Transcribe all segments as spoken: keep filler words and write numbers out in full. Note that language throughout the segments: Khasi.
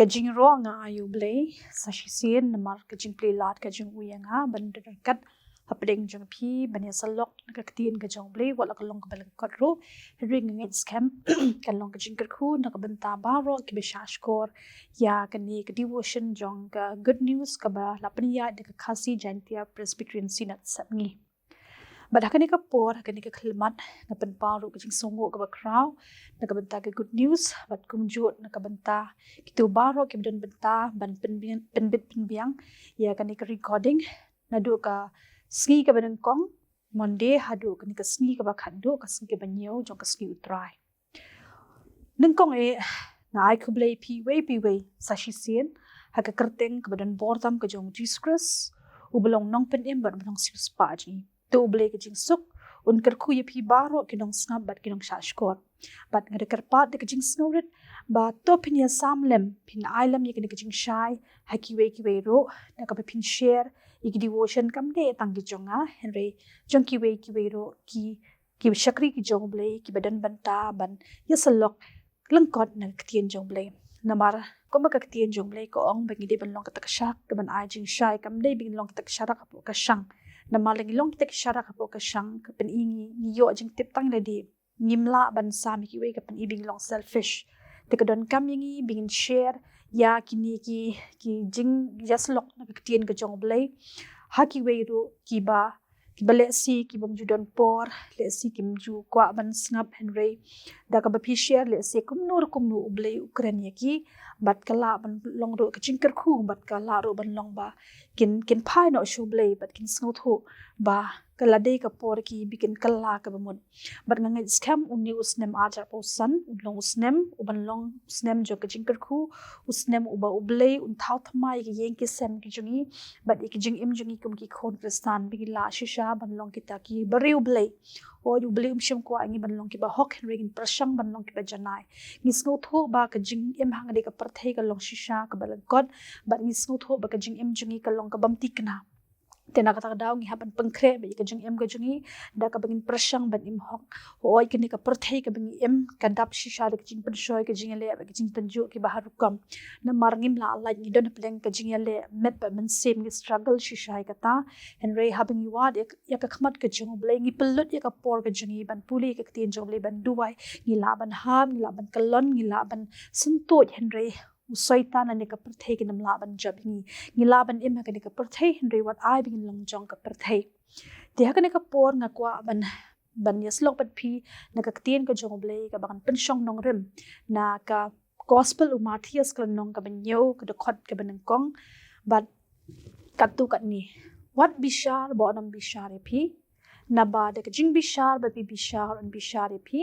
Ka jingïaroh nga ai ïa U Blei sa shisien namar ka jingplie lad ka jong u ïa nga ban don ryngkat hapdeng jong phi ban ïasyllok na ka ktien ka jong U Blei, wat la ka long kaba lyngkot ruh. Hynrei nga ngeit skhem kan long ka jingkyrkhu na ka bynta baroh kiba shahshkor ïa kane ka devotion jong ka Good News kaba la pynïaid da ka Khasi Jaintia Presbyterian Synod Sepngi. Bad ha kane ka por, ha kane ka khyllipmat, nga pynpaw ruh ka jingsngewnguh kaba khraw na ka bynta ka Good News bad kumjuh na ka bynta kito baroh kiba don bynta ban pynbiang, pynbit pynbiang ïa kane ka recording naduh ka sngi kaba nyngkong, Monday, haduh kane ka sngi kaba khatduh, ka sngi kaba hynñiew jong ka sngi U Trai. Nyngkong eh, nga ai khublei ïa phi iwei pa iwei sa shisien ha ka kyrteng kaba don bor tam ka jong U Jisu Khrist, uba long Nongpynim bad uba long Siewspah jong ngi. To U Blei ka jingsuk un kyrkhu ïa phi baroh ki nongsngap bad ki nongshahshkor. Bad nga da kyrpad da ka jingsngewrit ba to phin ïasam lem, phin ai lem ïa kane ka jingshai ha kiwei kiwei ruh, da kaba phin share ïa ki devotion, kam dei tang ki jong nga, hynrei jong kiwei kiwei ruh ki, ki shakri ki jong U Blei kiba don bynta ban ïasyllok lyngkot na ka ktien jong U Blei. Namar kumba ka ktien jong U Blei ka ong ba ngi dei ban long kata ka shak kaban ai jingshai, kam dei ba ngin long kata ka sharak hapoh ka shang. Namar lada ngi long kata ka sharak hapoh ka shang, ka pyni ngi, ngi ïoh jingtip tang lade. Ngim lah ban sam ïa kiwei, ka pyni ba ngi long selfish. Te ka donkam ïa ngi ba ngin share ïa kine ki, ki jingïasyllok na ka ktien ka jong U Blei ha kiwei ruh kiba, kiba lehse ki bym ju don por, lehse kim ju kwah ban sngap, hynrei da kaba phi share, lehse kumno ruh kumno U Blei u kren ïa ki, bad ka lah ban long ruh ka jingkyrkhu, bad ka lah ruh ban long ba kin, kin phai noh sha U Blei bad kin sngewthuh ba ka la dei ka por ki ba kin kylla kaba mut. Bad nga ngeit skhem une u snem arhajar arphew san un long u snem uban long u snem jong ka jingkyrkhu, u snem uba U Blei un thaw thymmai ïa ki ïing ki sem ki jong ngi bad ïa ki jingim jong ngi kum ki khun Khristan, ba ngin lah shisha ban long kita kiba riewblei. Hooid, U Blei um shym kwah ïa ngi ban long kiba hok, hynrei ngin pyrshang ban long kiba janai. Ngi sngewthuh ba ka jingim hangne ha ka pyrthei ka long shisha kaba lyngkot, bad ngi sngewthuh ba ka jingim jong ngi ka long ka bym thikna. Te na kata ka daw ngi hap ban pynkhreh bad ïa ka jingim ka jong ngi da kaba ngin pyrshang ban im hok. Hooid, kane ka pyrthei kaba ngi im ka dap shisha da ka jingpynshoi, ka jingïaleh bad ka jingtynjuh kiba har rukom. Namar ngim lah lait, ngi don hapdeng ka jingïaleh met bad mynsiem, ngi struggle shisha ïa kata. Hynrei haba ngi wad ïa, ïa ka khmat ka jong U Blei, ngi pynlut ïa ka por ka jong ngi ban pule ïa ka ktien jong U Blei, ban duwai, ngi lah ban hap, ngi lah ban kyllon, ngi lah ban syntuid, hynrei u Soitan lane ka pyrthei kin ym lah ban jop ïa ngi. Ngi lah ban im ha kane ka pyrthei, hynrei wat ai ba ngin long jong ka pyrthei. Te ha kane ka por nga kwah ban, ban ïasyllok bad phi na ka ktien ka jong U Blei kaba ngan pynshong nongrim na ka Gospel u Mathaios, ka lynnong kaba hynñiew, ka dkhot kaba nyngkong, bad katto katne: Wat bishar ba un ym bishar ïa phi, naba da ka jingbishar ba phi bishar un bishar ïa phi,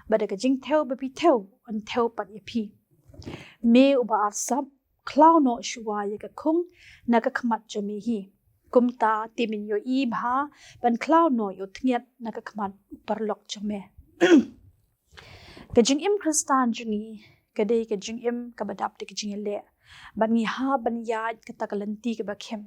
bad da ka jingthew ba phi thew un thew pat ïa phi. Me uba arsap, khlaw noh shuwa ïa ka khung na ka khmat jong me hi. Kumta te men ïohi bha ban khlaw noh ïa u thñiat na ka khmat u paralok jong me. Ka jingim Khristan jong ngi ka dei ka jingim kaba dap da ka jingïaleh, bad ngi hap ban ïaid kata ka lynti kaba khim.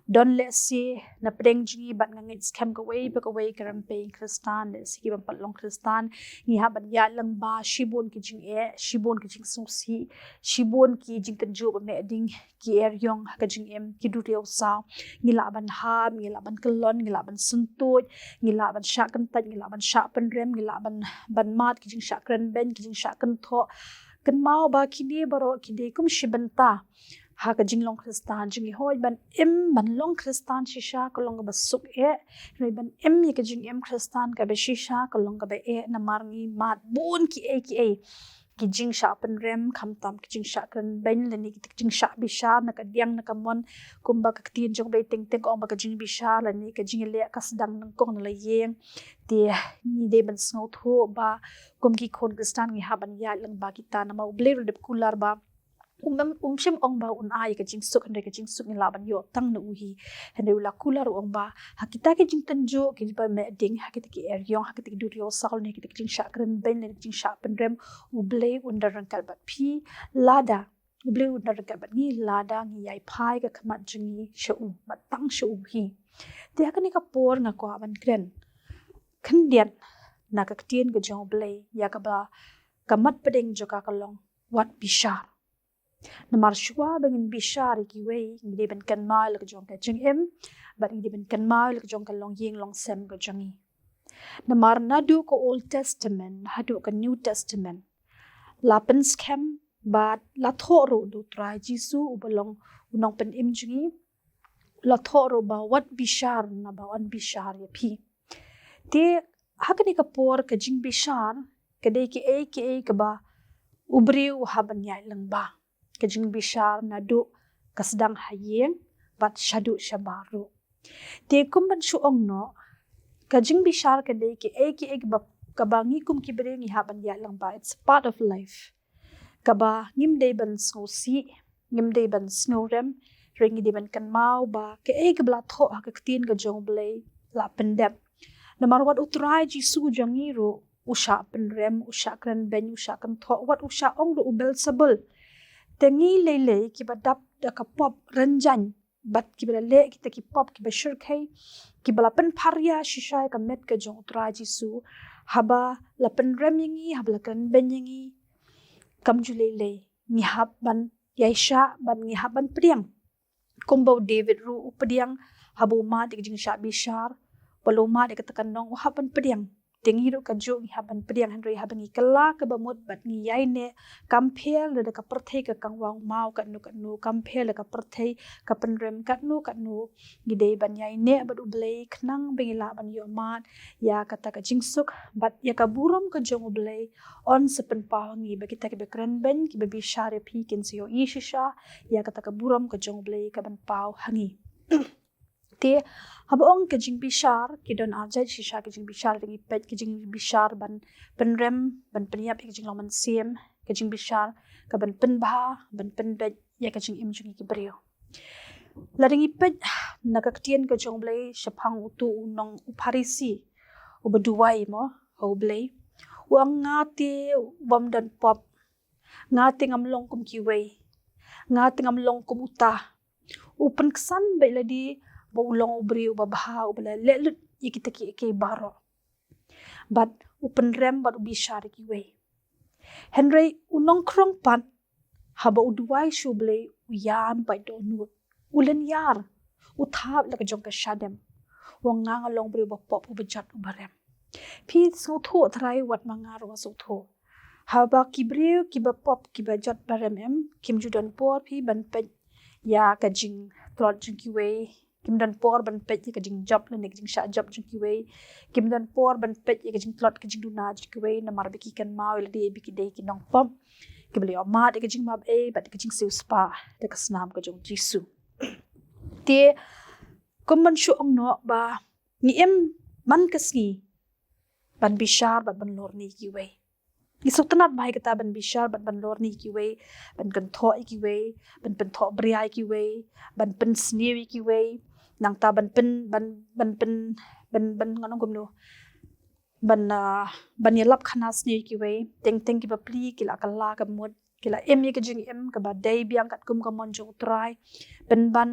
Don lehse na pdeng jong ngi, bad nga ngeit skhem kawei pa kawei ka rympei Khristan, lehse ki bym pat long Khristan, ngi hap ban ïaid lyngba shibun ki jingeh, shibun ki jingsngewsih, shibun ki jingtynjuh ba meh ding, ki eriong ha ka jingim, ki duriaw saw. Ngi lah ban hap, ngi lah ban kyllon, ngi lah ban syntuid, ngi lah ban shah kyntait, ngi lah ban shah pynrem, ngi lah ban, ban mad ki jingshah kren beiñ, ki jingshah kynthoh. Kynmaw ba kine baroh ki dei kum shi bynta ha ka jinglong Khristan jong ngi. Hooid, ban im, ban long Khristan shisha ka long kaba suk eh. Hynrei ban im ïa ka jingim Khristan kaba shisha ka long kaba eh, namar ngi mad bun kiei kiei. Ki jingshah pynrem, khamtam ki jingshah kren beiñ lane ki jingshah bishar na ka diang na ka mon, kumba ka ktien jong U Blei teng teng ka ong ba ka jingbishar lane ka jingïaleh ka sdang nyngkong na la ïing. Te ngi dei ban sngewthuh ba kum ki khun Khristan ngi hap ban ïaid lyngba kita, namar U Blei u la dep kular ba um, um shym ong ba un ai ka jingsuk, hynrei ka jingsuk ngi lah ban ïoh tang na u hi. Hynrei u la kular, u ong ba ha kita ki jingtynjuh kiba meh ding, ha kita ki eriong, ha kita ki duriaw saw lane ha kita ki jingshah kren beiñ lane ki jingshah pynrem, U Blei un don ryngkat bad phi lada, U Blei un don ryngkat bad ngi lada ngi ïai phai ka khmat jong ngi sha u, bad tang sha u hi. Te ha kane ka por nga kwah ban kren khyndiat na ka ktien ka jong U Blei, ïa kaba ka mat pdeng jong ka ka long: Wat bishar. Namar shuwa ba ngin bishar ïa kiwei, ngi dei ban kynmaw ïa la ka jong ka jingim, bad ngi dei ban kynmaw ïa la ka jong ka longïing longsem ka jong ngi. Namar naduh ka Old Testament haduh ka New Testament, la pynskhem bad la thoh ruh da u Trai Jisu uba long u nongpynim jong ngi, la thoh ruh ba wat bishar, naba yn bishar ïa phi. Te ha kane ka por ka jingbishar ka dei kiei kiei kaba u briew u hap ban ïaid lyngba. Ka jingbishar naduh ka sdang ha ïing bad shaduh shabar ruh. Te kum ban shu ong noh, ka jingbishar ka dei kiei kiei kaba, kaba ngi kum ki briew ngi hap ban ïaid lyngba. It's a part of life. Kaba ngim dei ban sngewsih, ngim dei ban sngewrem, hynrei ngi dei ban kynmaw ba kaei kaba la thoh ha ka ktien ka jong U Blei la pyndep. Namar wat u Trai Jisu jong ngi ruh u shah pynrem, u shah kren beiñ, u shah kynthoh, wat u shah ong ruh u Belsebul. Te ngi lei lei kiba dap da ka pop rynjang bad kiba la leh kita ki pop kiba shyrkhei, kiba la pynpharia shisha ïa ka met ka jong u Trai Jisu, haba la pynrem ïa ngi, haba la kren beiñ ïa ngi, kam ju lei lei, ngi hap ban ïaishah bad ngi hap ban pdiang. Kumba u David ruh u pdiang, haba u mad ïa ka jingshah bishar, ba la u mad ïa kata ka nong, u hap ban pdiang. Te ngi ruh kajuh ngi hap ban pdiang, hynrei haba ngi kylla kaba mut bad ngi ïaineh, kam pher lada ka pyrthei ka kangwang maw katno katno, kam pher lada ka pyrthei ka pynrem katno katno, ngi dei ban ïaineh bad U Blei khnang ba ngi lah ban ïohmad ïa kata ka jingsuk bad ïa ka burom ka jong U Blei yn sa pynpaw ha ngi, ba kita kiba kren beiñ, kiba bishar ïa phi kin sa ïohi shisha ïa kata ka burom ka jong U Blei kaban paw ha ngi. Te haba ong ka jingbishar, ki don arjait shisha ka jingbishar, da ngi peit ka jingbishar ban pynrem, ban pynïap ïa ka jinglong mynsiem, ka jingbishar kaban pynbha, ban pynbeit ïa ka jingim jong ngi ki briew. Lada ngi peit na ka ktien ka jong U Blei shaphang utu u nong u Pharisi uba duwai mo ha U Blei, u ong, nga te u bym don pop, nga te ngam long kum kiwei, nga te ngam long kum uta. U pynksan beit lade ba u long u briew uba bha, uba la leh lut ïa kita kiei kiei baroh. Bad u pynrem bad u bishar ïa kiwei. Hynrei u nongkhrong pat, haba u duwai sha U Blei, u ïam bad u dohnud, u lynñiar, u thap la ka jong ka shadem. U ong, nga nga long briew uba pop, uba jot, uba rem. Phi sngewthuh trai, wat ma nga ruh nga sngewthuh. Haba ki briew kiba pop, kiba jot, ba rem em, kim ju don por phi ban peit ïa ka jingtlot jong kiwei, kim don por ban peit ïa ka jingjop lane ka jingshah jop jong kiwei, kim don por ban peit ïa ka jingtlot ka jingduna jong kiwei, namar ba ki kynmaw ïa lade ba ki dei ki nongpop, kiba la ïohmad ïa ka jingmap ei bad ïa ka jingsiewspah da ka snam ka jong U Jisu. Te kum ban shu ong noh ba ngi im man ka sngi ban bishar bad ban lorni ïa kiwei. Ngi sngewtynnat bha ïa kata ban bishar bad ban lorni ïa kiwei, ban kynthoh ïa kiwei, ban pynthoh bria ïa kiwei, ban pynsniew ïa kiwei, nangta ban pyn, ban, ban pyn, ban, ban, ngan ong kumno, ban, ah, ban ïalap khana sniew ïa kiwei. Teng teng kiba pli ki la kylla ka mut, ki la im ïa ka jingim kaba dei biang katkum ka mon jong U Trai. Pynban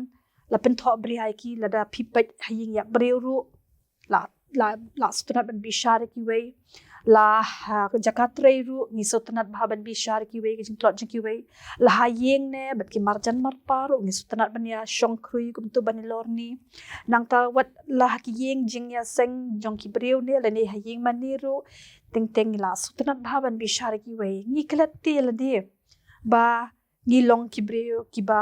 la pynthoh bria ïa ki, lada phi peit ha ïing ïa briew ruh, la, la, la sngewtynnat ban bishar ïa kiwei. La ha ka jaka trei ruh ngi sngewtynnat bha ban bishar ïa kiwei, ka jingtlot jong kiwei. La ha ïing ne bad ki marjan marpa ruh ngi sngewtynnat ban ïa shongkhrui kumto ban ïa lorni. Nangta wat la ha ki ïing jingïaseng jong ki briew ne lane ha ïing mane ruh, teng teng ngi la sngewtynnat bha ban bishar ïa kiwei. Ngi klet te lade ba ngi long ki briew kiba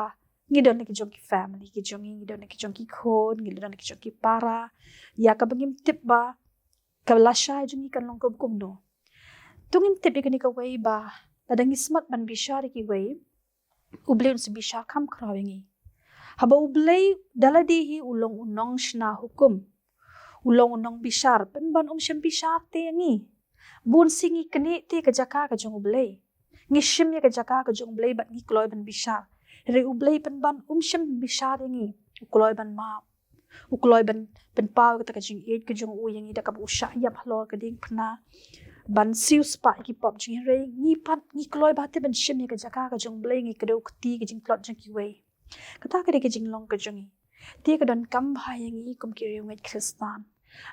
ngi don la ki jong ki family ki jong ngi, ngi don la ki jong ki khun, ngi don la ki jong ki para, ïa kaba ngim tip ba ka lashai jong ngi kan long kum kumno. To ngin tip ïa kane kawei ba lada ngi smat ban bishar ïa kiwei, U Blei un sa bishar kham khraw ïa ngi. Haba U Blei da lade hi u long u nongshna hukum, u long u nongbishar, pynban um shym bishar te ïa ngi. Bun sien ngi knieh te ka jaka ka jong U Blei, ngi shim ïa ka jaka ka jong U Blei bad ngi kloi ban bishar. Hynrei U Blei pynban um shym bishar ïa ngi. U kloi ban map, u kloi ban pynpaw kata ka jingïeit ka jong u ïa ngi da kaba u shah ïap halor ka diengphna ban siewspah ïa ki pop jong ngi. Hynrei ngi pat ngi kloi bha te ban shim ïa ka jaka ka jong U Blei, ngi kdew kti ka jingtlot jong kiwei. Kata ka dei ka jinglong ka jong ngi. Te ka donkam bha ïa ngi kum ki riewngeit Khristan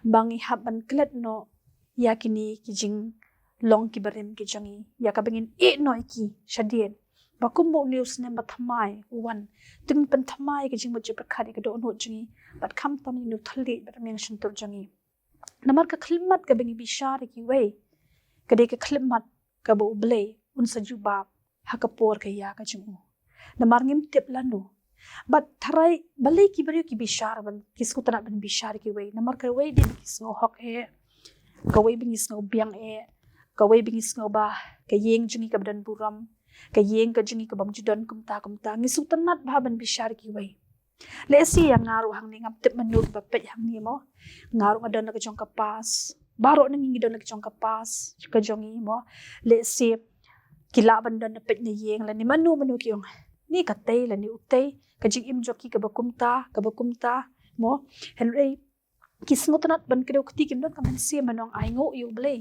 ba ngi hap ban klet noh ïa kine ki jinglong kiba rim ki jong ngi, ïa kaba ngin ïeh noh ïa ki shadien, Ba kumba une u snem ba thymmai u wan, to ngin pynthymmai ïa ka jingmut jingpyrkhat ïa ka dohnud jong ngi, bad khamtam ïa une u thylliej bad rmiang shyntur jong ngi. Namar ka khyllipmat kaba ngi bishar ïa kiwei, ka dei ka khyllipmat kaba U Blei un sa jubab ha ka por ka ïa ka jong u. Namar ngim tip lano. Bad tharai balei ki briew ki bishar ban, ki sngewtynnat ban bishar ïa kiwei. Namar kawei dei ba ki sngew hok eh, kawei ba ngi sngew biang eh, kawei ba ngi sngew ba ka ïing jong ngi kaba don burom, ka ïing ka jong ngi kabym ju don kumta kumta. Ngi sngewtynnat bha ban bishar ïa kiwei. Lehse ïa nga ruh hangne ngam tip mano kiba peit hangne mo. Nga ruh nga don la ka jong ka past. Baroh na ngi ngi don la ka jong ka past ka jong ngi mo. Lehse ki lah ban don na peit na ïing lane mano mano ki ong, ni katei lane utei, ka jingim jong ki kaba kumta kaba kumta mo. Hynrei ki sngewtynnat ban kdew kti, kim don ka mynsiem ban ong ainguh ïa U Blei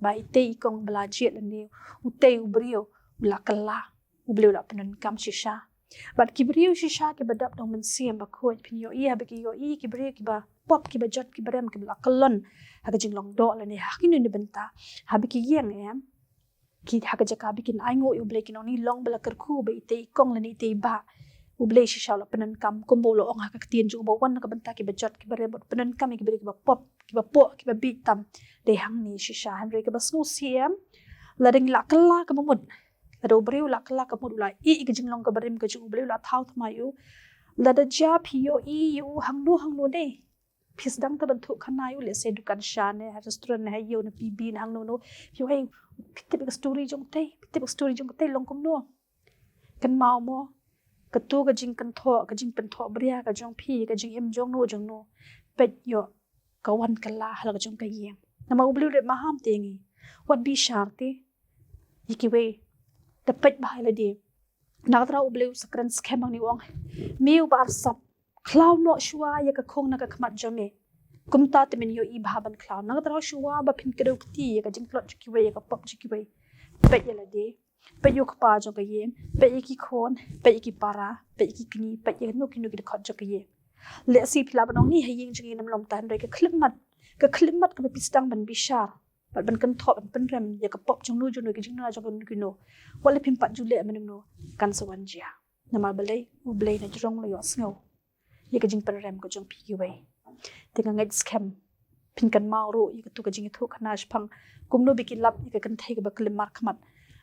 ba itei i kong ba la jied lane utei u briew u la kylla, U Blei u la pyndonkam shisha. Bad ki briew shisha kiba dap da u mynsiem bakhuid, phin ïohi haba ki ïohi ki briew kiba pop, kiba jot, kiba rem, kiba la kyllon ha ka jinglong doh lane ha kino kino bynta, haba ki ïeng em, ki ha ka jaka ba kin ainguh ïa U Blei, kin ong, ni long ba la kyrkhu ba itei i kong lane itei i bah, U Blei shisha u la pyndonkam, kumba u la ong ha ka ktien jong u ba wan na ka bynta kiba jot, kiba rem, bad pyndonkam ïa ki briew kiba pop, kiba poh, kiba bieit tam. Dei hangne shisha. Hynrei kaba sngewsih em, lada ngi la kylla ka mut, lada u briew u la kylla ka mut, u la ïeh ïa ka jinglong kaba rim ka jong U Blei, u la thaw thymmai ïa u, lada jia phi ïohi ïa u hangno hangno dei, phi sdang te ban thuh khana ïa u, lehse dukan sha ne ha restaurant ne ha ïew ne P B ne hangno no, phi ïohi, phi tip ka story jong tei, phi tip ka story jong tei, long kumno. Kynmaw mo, kato ka jingkynthoh, ka jingpynthoh bria ka jong phi, ka jingim jong no jong no, peit ïoh ka wan kylla ha la ka jong ka ïing. Namar U Blei u rit maham te ïa ngi. Wat bishar te ïa kiwei, da peit bha ïa lade. Na ka daw U Blei u sa kren skhem hangne, u ong, me uba arsap, khlaw noh shuwa ïa ka khung na ka khmat jong me. Kumta te men ïohi bha ban khlaw. Na ka daw shuwa ba phin kdew kti ïa ka jingtlot jong kiwei, ïa ka pop jong kiwei, peit ïa lade, peit ïa u kpa jong ka ïing, peit ïa ki khun, peit ïa ki para, peit ïa ki kñi, peit ïa kino kino ki dkhot jong ka ïing. Lehse phi lah ban ong, ni ha ïing jong ngi ym lum, hynrei ka khyllipmat, ka khyllipmat kaba phi sdang ban bishar bad ban kynthoh, ban pynrem ïa ka pop jong no jong no, ïa ka jingduna jong kino kino, wat la phim pat ju leh mynno, kan sa wan jia. Namar balei? U Blei na jrong u la ïohsngew ïa ka jingpynrem ka jong phi kiwei. Te nga ngeit skhem phin kynmaw ruh ïa kato ka jingïathuh khana shaphang kumno ba ki lap ïa ka kynthei kaba klim markhmat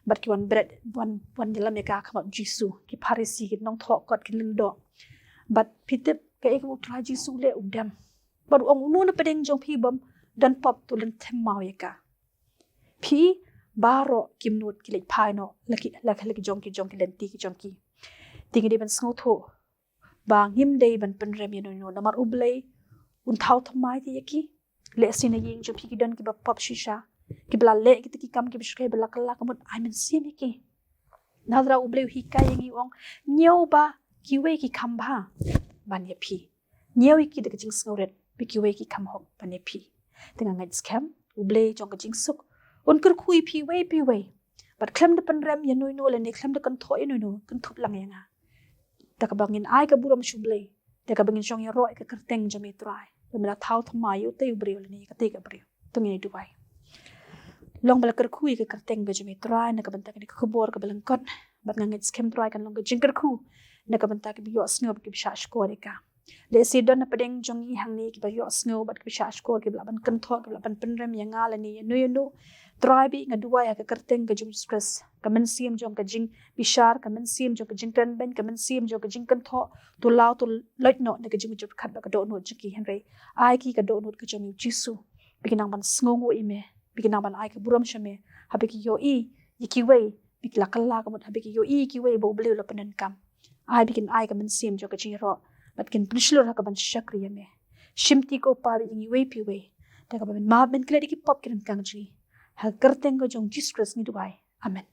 bad ki wan bret, wan, wan ïalam ïa ka ha khmat U Jisu, ki Pharisi, ki nongthoh kot, ki lyngdoh. Bad phi tip kaei kaba U Trai Jisu u leh? U dem bad u ong, uno na pdeng jong phi bym don pop, to leit them maw ïa ka. Phi baroh kim nud, ki leit phai noh la ki, la ki, la ki jong ki jong ki lynti ki jong ki. Te ngi dei ban sngewthuh ba ngim dei ban pynrem ïa no no, namar U Blei un thaw thymmai te ïa ki. Lehse na ïing jong phi ki don kiba pop shisha, kiba la leh kita ki kam kiba shisha, ba la kylla ka mut, ai mynsiem ïa ki. Na ka daw U Blei u hikai ïa ngi, u ong, ñiew ba kiwei ki kham bha ban ïa phi. Ñiew ïa ki da ka jingsngewrit ba kiwei ki kham hok ban ïa phi. Te nga ngeit skhem U Blei jong ka jingsuk un kyrkhu ïa phi iwei pa iwei. Bad khlem da pynrem ïa no no lane khlem da kynthoh ïa no no, kynthup lang ïa nga. Da kaba ngin ai ka burom sha U Blei, da kaba ngin shong ïaroh ïa ka kyrteng jong me Trai, ba me la thaw thymmai ïa utei u briew lane ïa katei ka briew. To ngin ïa duwai. Long ba la kyrkhu ïa ka kyrteng ka jong me Trai na ka bynta kane ka khubor kaba lyngkot. Bad nga ngeit skhem Trai kan long ka jingkyrkhu na ka bynta kiba ïohsngew bad kiba shahshkor ïa ka. Lehse don na pdeng jong ngi hangne kiba ïohsngew bad kiba shahshkor, kiba lah ban kynthoh, kiba lah ban pynrem ïa nga lane ïa no ïa no. Trai, ba nga duwai ha ka kyrteng ka jong u Jisu Khrist, ka mynsiem jong ka jingbishar, ka mynsiem jong ka jingkren beiñ, ka mynsiem jong ka jingkynthoh, to law to loit noh na ka jingmut jingpyrkhat bad ka dohnud jong ki, hynrei ai ki ka dohnud ka jong u Jisu, ba ki nang ban sngewnguh ïa me, ba ki nang ban ai ka burom sha me, haba ki ïohi ïa kiwei ba ki la kylla ka mut, haba ki ïohi ïa kiwei ba U Blei u la pyndonkam. Ai ba kin ai ka mynsiem jong ka jingïaroh bad kin pynshlur ha ka ban shakri ïa me. Shimti ko Pa ba ïa ngi iwei pa iwei, da kaba men map men klet ïa ki pop ki ryngkang jong ngi. Ha ka kyrteng ka jong u Jisu Khrist ngi duwai. Amen.